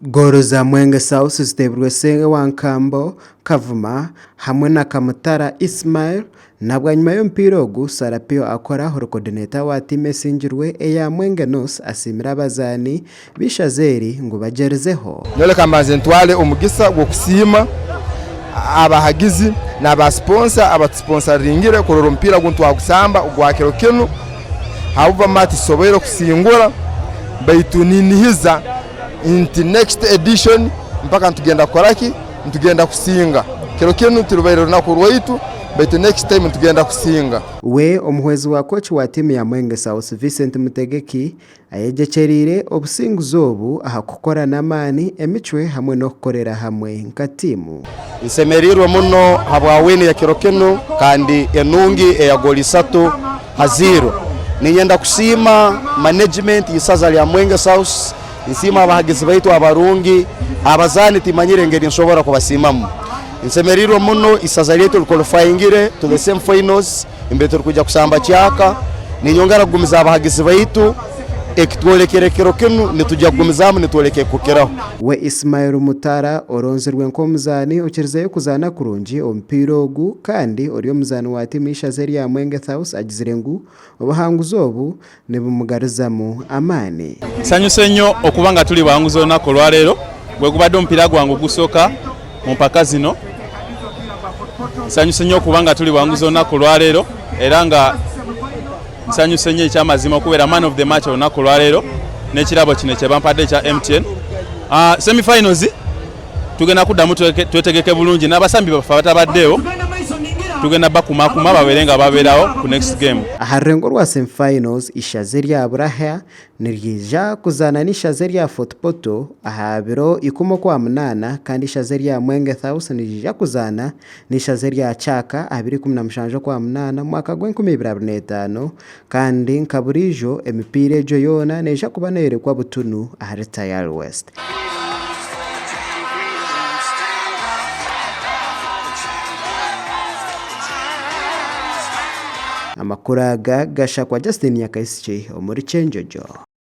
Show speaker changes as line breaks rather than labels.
Goolo za Mwenge South ziteebirwe Ssewankambo Kavuma hamwe na Kamutara Ismail Na bwanyima y'omupiira ogu, Sarapio Akora ori kodineta wa tiimu esingirwe eya Mwenge North asiimire abazaani b'eishaza eri ngu bagyerizeho.
Nyowe reka mbanze ntware omugisa gw'okusiima abahagizi na ba siponsa abatusiponsaringire kurora omupiira gunu twagusamba ogwa kiro kinu. Ahabw'okuba mara titusoboire kusingura baitu ninihiza nti next edition mpaka nitugenda kukora ki? Nitugenda kusinga. Kiro kinu tirubaire runaku rwaitu baitu next time nitugenda kusinga.
We omuhwezi wa kooki wa tiimu ya Mwenge South, Vincent Mutegeki ayegyekyereire obusinguzi obu aha kukora n'amaani, emicwe hamwe n'okukorera hamwe nka tiimu.
Nsemeriirwe muno habwa wini ya kiro kinu kandi enungi eya goolo 3-0. Ninyenda kusiima management y'isaza lya Mwenge South, nsiima abahagizi baitu abarungi, abazaani timanyire engeri nsobora kubasiimamu. Nsemeriirwe muno isaza lyaitu liqualifyingire to the semi finals mbere turukwija kusamba kyaka. Ninyongera kugumiza abahagizi baitu ekitwolekere kiro kinu nitujja kugumizaamu nitwoleka ekikukiraho.
We Ismail Mutara oronzirwe nk'omuzaani okirizeyo kuzaana kurungi omupiira ogu kandi ori omuzaani wa tiimu y'eishaza erya Mwenge South agizire ngu obuhanguzi obu nibumugarizamu amaani.
Nsanyuse nnyo okuba nga tuli bawanguzi olunaku olwaleero. Gwegubadde omupiira gwange ogusooka mu mpaka zino. Nsanyuse nnyo okuba nga tuli bawanguzi olunaku olwaleero era nga nsanyuse nnyo ekyamazima okubeera man of the match olunaku olwaleero n'ekirabo kino kyebampadde ekya MTN. Uh, semi finals tugenda kuddamu twetegeke bulungi n'abasambi baffe abatabaddeewo tugenda bakumakuma babeere nga babeerawo ku next game.
Aha rurengo rwa semi finals, ishaza erya Burahya niryija kuzaana n'ishaza erya Fort Portal aha biro ikumi Okwamunaana kandi ishaza erya Mwenge South niryija kuzaana n'ishaza erya Kyaka aha biro 17 Okwamunaana omwaka gw'enkumi ibiri abiri n'etaano kandi nka buriijo emipiira egyo yoona neija kuba neeyorekwa butunu ahari Tayari West. Amakuru aga gashakwa Justin Nyakaisiki omuri Kyenjojo.